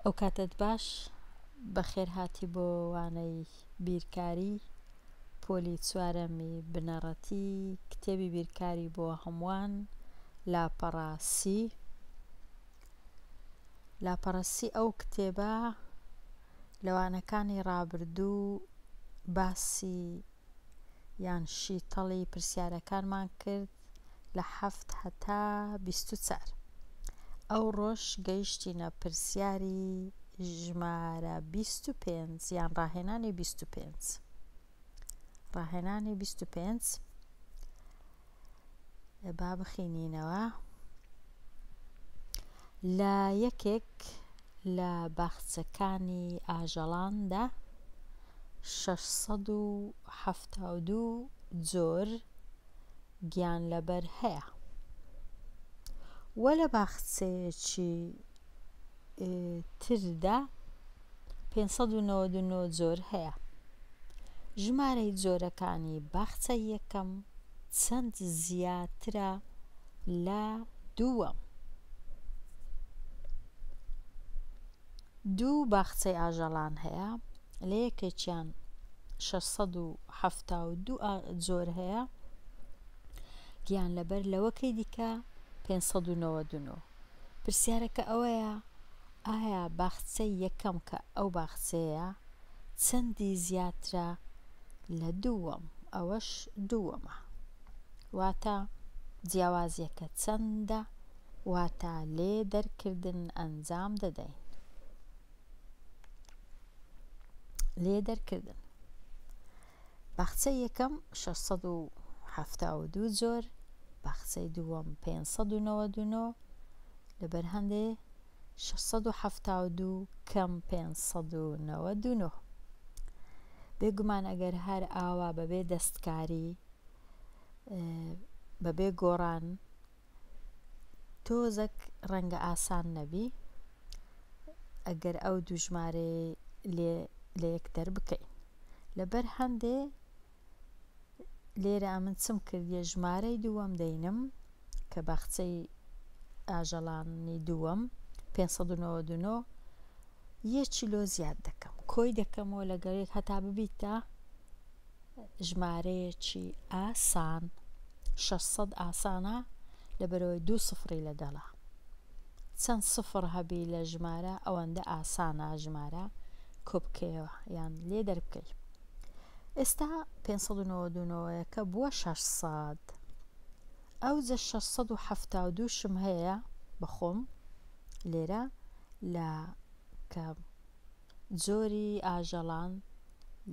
ئەو کاتەت باش بەخێرهاتی بۆ وانەی بیرکاری پۆلی چوارەمی بنەڕەتی کتێبی بیرکاری بۆ هەمووان لاپەڕە سی لاپەڕە سی ئەو کتێبە لە وانەکانی ڕابردوو باسی یان شیتەڵی پرسیارەکانمان کرد لە حەفت هەتا 24 ئەوڕۆش گەیشتینە پرسیاری ژمارە 25 یان ڕاهێنانی 25 ڕاهێنانی 25 با بخینینەوە لە یەکێک لە باخچەکانی ئاژەڵاندا 672 جۆر گیانلەبەر هەیە و لە باخچەیەکی تردا 599 جۆر هەیە. ژمارەی جۆرەکانی باخچەی یەکەم چەند زیاترە لە دووەم؟ دوو باخچەی ئاژەڵان هەیە، لە یەکێکیان 672 جۆر هەیە گیانلەبەر، لەوەکەی دیکە 599. پرسیارەکە ئەوەیە ئایا باخچەی یەکەم کە ئەو باخچەیە چەندی زیاترە لە دووەم؟ ئەوەش دووەمە. واتە جیاوازیەکە چەندە؟ واتە لێ دەرکردن ئەنجام دەدەین. لێ دەرکردن. باخچەی یەکەم 672 جۆر، باخچەی دووەم 599، لەبەر هەندێ 672 کەم 599. بێگومان ئەگەر هەر ئاوا بەبێ دەستکاری بەبێ گۆڕان تۆزەک ڕەنگە ئاسان نەبی ئەگەر ئەو دوو ژمارەیەی لێ لە یەک دەربکەین. لەبەر هەندێ لێرە ئەمن چم کردیە ژمارەی دووەم دەینم کە باخچەی ئاژەڵانی دووەم 599 یەکی لۆ زیاد دەکەم کۆی دەکەمەوە لەگەڵ یەک هەتا ببیتە ژمارەیەکی ئاسان 600 ئاسانە لەبەرئەوەی دوو سفڕی لەگەڵە چەند سفڕ هەبی لە ژمارە ئەوەندە ئاسانە ژمارە کۆبکەیەوە یان لێ دەربکەی ئێستا 599 ەکە بووە 600 ئەوجە 672 شم هەیە بەخۆم لێرە لە کە جۆری ئاژەڵان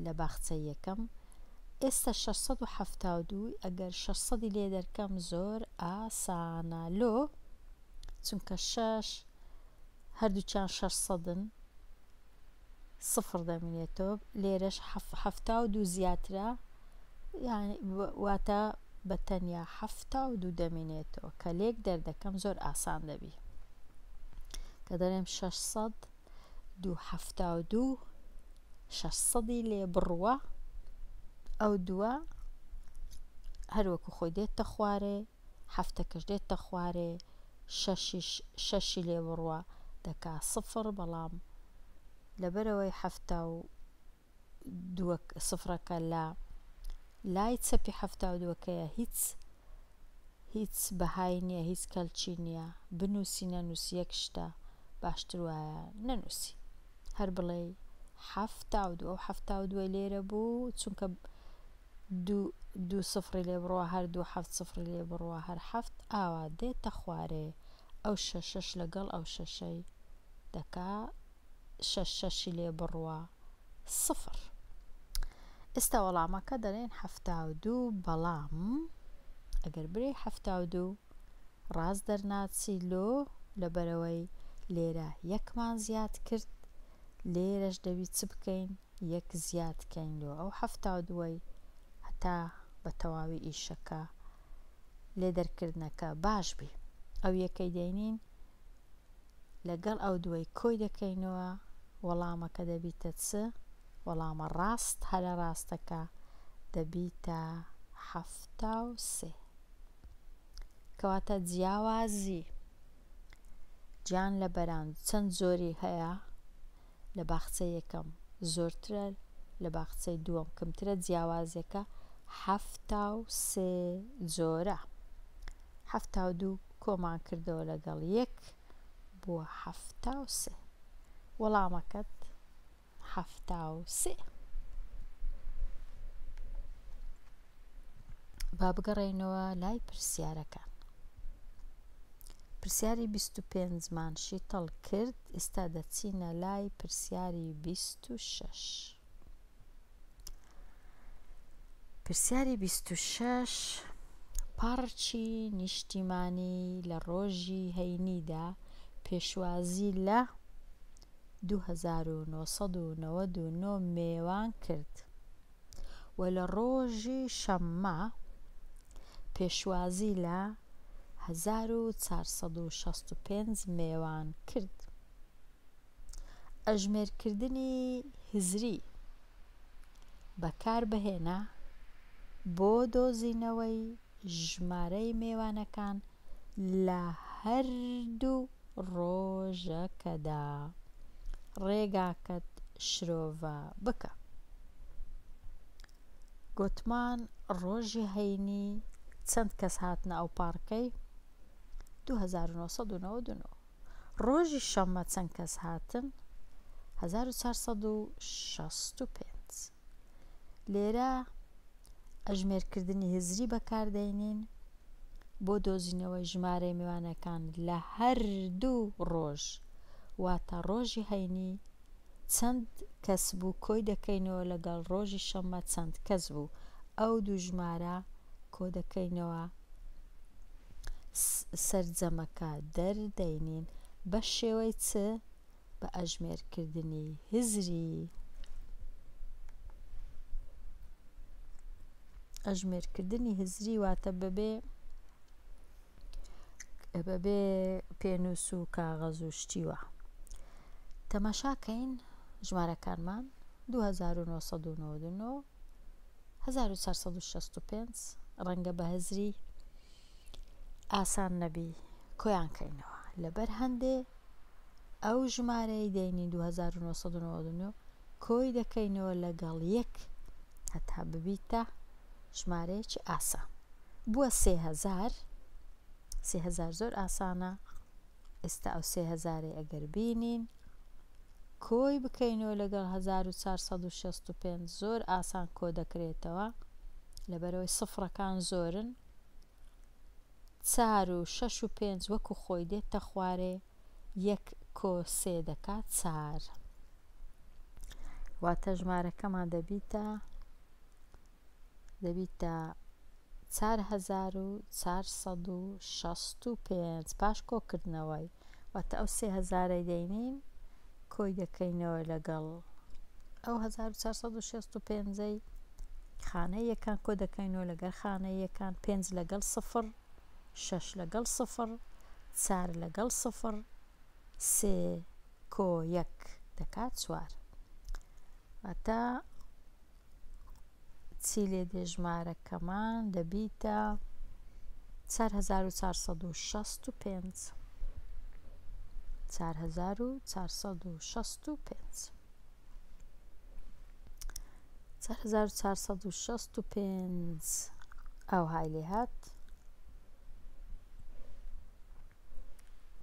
لە باخچەی یەکەم ئێستا 672 ئەگەر 600 ی لێ دەرکەم زۆر ئاسانە لۆ چونکە شەش هەردووکیان شەشسەدن سفر دەمینێتەوە لێرەش 72 زیاترە یعنی واتە بە تەنیا 72 دەمینێتەوە کە لێک دەردەکەم زۆر ئاسان دەبی کە دەڵێم 600 دوو 72 شەشسەدی لێ بڕوە ئەو دووە هەروەکو خۆی دێتە خوارێ حەفتەکەش دێتە خوارێ شەشیش شەشی لێ بڕوا دەکا سفر بەڵام لەبەرئەوەی حەفتا و دووە سفرەکە لە لای چەپی حەفتا و دووەکەیە هیچ هیچ بەهای نییە هیچ کەلکی نییە بنووسی نەنووسی یەک شتە باشتر وایە نەنووسی هەر بڵێی 72 ئەو 72 لێرە بوو چونکە دوو دوو سفڕی لێ بڕوا هەر دوو حەفت سفڕی لێ بڕوا هەر حەفت ئاوا دێتە خوارێ ئەو شەشەش لەگەڵ ئەو شەشەی دەکا شەش شەشی لێ بڕوا سفر ئێستا وەڵامەکە دەڵێن 72 بەڵام ئەگەر برێ 72 ڕاست دەرناچی لۆ لەبەرەوەی لێرە یەکمان زیاد کرد لێرەش دەبی چ بکەین یەک زیاد کەین لۆ ئەو 72ەی هەتا بە تەواوی ئیشەکە لێ دەرکردنەکە باش بی ئەو یەکەی دەینین لەگەڵ ئەو دووەی کۆی دەکەینەوە وەڵامەکە دەبیتە چ؟ وەڵامە ڕاست هەرە ڕاستەکە دەبیتە 73 کەواتە جیاوازی گیان لەبەران چەند جۆری هەیە؟ لە باخچەی یەکەم زۆرترە لە باخچەی دووەم کەمترە جیاوازیەکە 73 جۆرە. 72 کۆمان کردەوە لەگەڵ یەک بووە 73. وەڵامەکەت 73. با بگەڕێینەوە لای پرسیارەکان. پرسیاری 25 مان شیتەڵ کرد، ئێستا دەچینە لای پرسیاری 26. پرسیاری 26 پاڕکی نیشتیمانی لە ڕۆژی هەینیدا پێشوازی لە 2999 مێوان کرد و لە ڕۆژی شەممە پێشوازی لە 1465 مێوان کرد. ئەژمێرکردنی هزری بەکاربهێنە بۆ دۆزینەوەی ژمارەی مێوانەکان لە هەردوو ڕۆژەکەدا. ڕێگاکەت شرۆڤە بکە. گۆتمان ڕۆژی هەینی چەند کەس هاتنە ئەو پاڕکەی؟ 2999. ڕۆژی شەممە چەند کەس هاتن؟ 1465. لێرە ئەژمێرکردنی هزری بەکاردەینین بۆ دۆزینەوەی ژمارەی میوانەکان لە هەردوو ڕۆژ، واتە ڕۆژی هەینی چەند کەس بوو کۆی دەکەینەوە لەگەڵ ڕۆژی شەممە چەند کەس بوو، ئەو دوو ژمارە کۆ دەکەینەوە سەرجەمەکە دەردەینین بە شێوەی چ؟ بە ئەژمێرکردنی هزری. ئەژمێرکردنی هزری واتە بەبێ بەبێ پێنووس و کاغەز و شتی وا. تەماشاکەین ژمارەکانمان 2999 1465 ڕەنگە بە هزری ئاسان نەبی کۆیان کەینەوە لەبەر هەندێ ئەو ژمارەی دەینین 2999 کۆی دەکەینەوە لەگەڵ یەک هەتا ببیتە ژمارەیەکی ئاسان بووە 3000 3000 زۆر ئاسانە ئێستا ئەو سێ هەزارەی ئەگەر بینین کۆی بکەینەوە لەگەڵ 1465 زۆر ئاسان کۆ دەکرێتەوە لەبەرەوەی سفرەکان زۆرن چار و شەش و پێنج وەکو خۆی دێتە خوارێ یەک کۆ سێ دەکات چار واتە ژمارەکەمان دەبیتە دەبیتە 4465 پاش کۆکردنەوەی واتە ئەو سێ هەزارەی دەینین کۆی دەکەینەوە لەگەڵ ئەو 1465ەی خانە یەکان کۆ دەکەینەوە لەگەر خانە یەکان پێنج لەگەڵ سفر شەش لەگەڵ سفر چار لەگەڵ سفر سێ کۆ یەک دەکات چوار واتە چی لێ دێ ژمارەکەمان دەبیتە 4465 4465 4465 ئەوهای لێ هات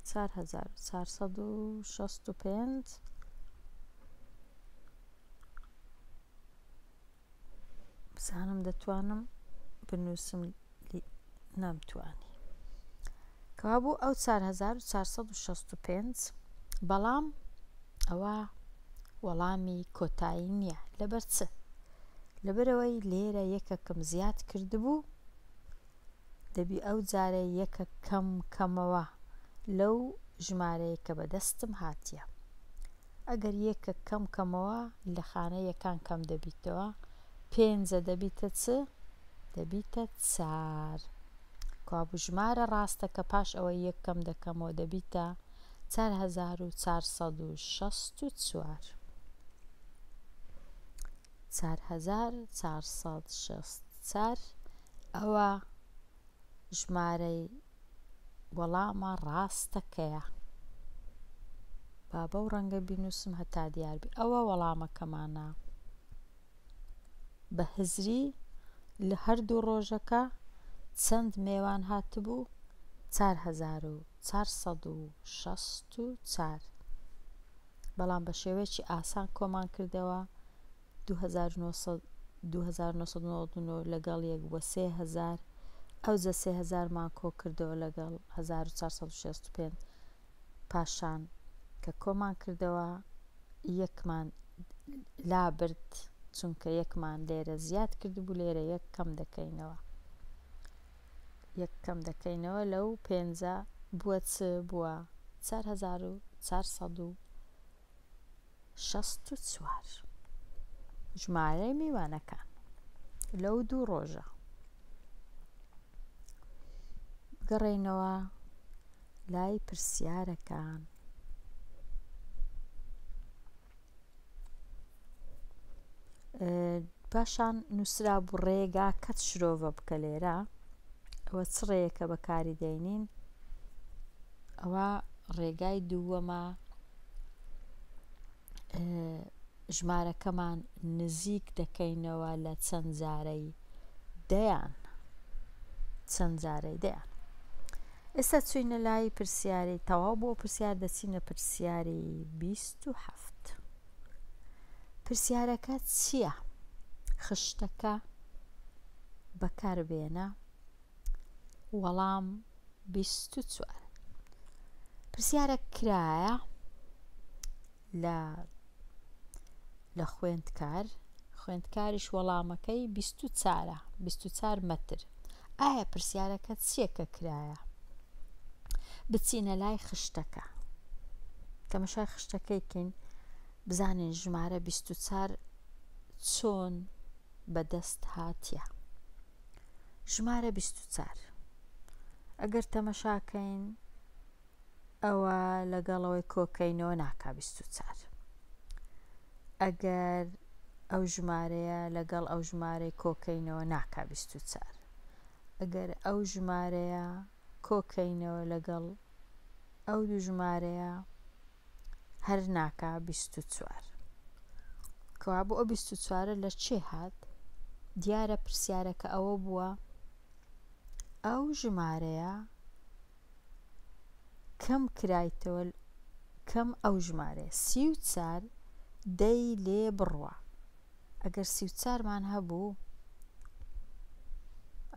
4465 بزانم دەتوانم بنووسم نەمتوانی کەوابوو ئەو 4465 بەڵام ئەوە وەڵامی کۆتایی نییە لەبەر چ لەبەرەوەی لێرە یەکەکم زیاد کردبوو دەبی ئەو جارە یەکە کەم کەمەوە لەو ژمارەیە کە بەدەستم هاتیە ئەگەر یەکە کەم کەمەوە لە خانە یەکان کەم دەبیتەوە پێنجە دەبیتە چ؟ دەبیتە چار. کەوابوو ژمارە ڕاستەکە پاش ئەوەی یەک کەم دەکەمەوە دەبیتە 4464. 4464 ئەوە ژمارەی وەڵامە ڕاستەکەیە. با بەو ڕەنگە بینووسم هەتا دیار بی. ئەوە وەڵامەکەمانە. بە هزری لە هەردوو ڕۆژەکە چەند مێوان هاتبوو؟ 4464. بەڵام بە شێوەیەکی ئاسان کۆمان کردەوە 2999 لەگەڵ یەک بووە 3000 ئەوجە 3000 مان کۆ کردەوە لەگەڵ 1465 پاشان کە کۆمان کردەوە یەکمان لابرد چونکە یەکمان لێرە زیاد کردبوو لێرە یەک کەم دەکەینەوە یەک کەم دەکەینەوە لەو پێنجە بووە چ بووە 4464 ژمارەی میوانەکان لەو دوو ڕۆژە بگەڕێینەوە لای پرسیارەکان. پاشان نووسرابوو ڕێگاکەت شرۆڤە بکە لێرە ئەوە چ ڕێیەکە بەکاری دەینین ئەوە ڕێگای دووەمە ژمارەکەمان نزیک دەکەینەوە لە چەند جارەی دەیان چەند جارەی دەیان ئێستا چوینە لای پرسیاری تەواو بۆ پرسیار دەچینە پرسیاری 27 پرسیارەکە چییە؟ خشتەکە بەکاربێنە وەڵام 24 پرسیارە کرایە لە لە خوێندکار خوێندکاریش وەڵامەکەی 24ە 24 مەتر ئایا پرسیارەکە چییە کە کرایە بچینە لای خشتەکە تەمەشای خشتەکەی کەین بزانین ژمارە 24 چۆن بەدەست هاتیە ژمارە 24 ئەگەر تەمەشاکەین ئەوە لەگەڵ ئەوەی کۆکەینەوە ناکا 24 ئەگەر ئەو ژمارەیە لەگەڵ ئەو ژمارەی کۆکەینەوە ناکا 24 ئەگەر ئەو ژمارەیە کۆکەینەوە لەگەڵ ئەو دوو ژمارەیە هەر ناکا 24 کەوابوو ئەو 24 لە چێ هات دیارە پرسیارەکە ئەوە بووە ئەو ژمارەیە کەم کرایتەوە کەم ئەو ژمارەیە 34 دەی لێ بڕوا ئەگەر 34 مان هەبوو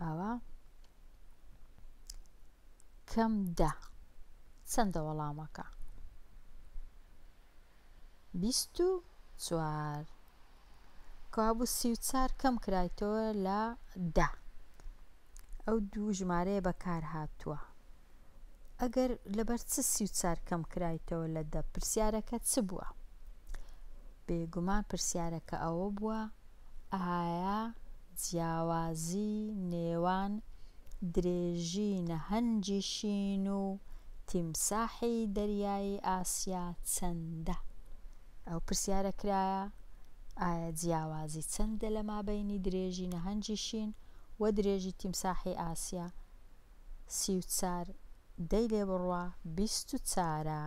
ئاوا کەم دە چەندە وەڵامەکە 24 کەوابوو 34 کەم کرایتەوە لە دە ئەو دوو ژمارەیە بەکار هاتووە ئەگەر لەبەر چ 34 کەم کرایتەوە لە دە پرسیارەکە چ بووە بێگومان پرسیارەکە ئەوە بووە ئایا جیاوازی نێوان درێژی نەهەنگی شین و تیمساحی دەریایی ئاسیا چەندە؟ ئەو پرسیارە کرایە، ئایا جیاوازی چەندە لە مابەینی درێژی نەهەنگی شین و درێژی تیمساحی ئاسیا؟ 34 دەی لێ بڕوا 24ە.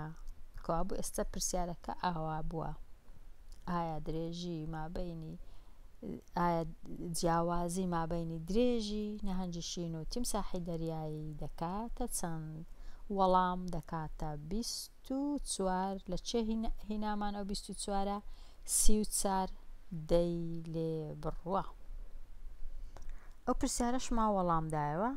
کەوابوو ئێستا پرسیارەکە ئاوا بووە، ئایا درێژی مابەینی ئایا جیاوازی مابەینی درێژی نەهەنگی شین و تیمساحی دەریایی دەکاتە چەند؟ وەڵام دەکاتە 24 لە چێ هینامان ئەو 24ە 34 دەی لێ بڕوا. ئەو پرسیارەشما وەڵام دایەوە.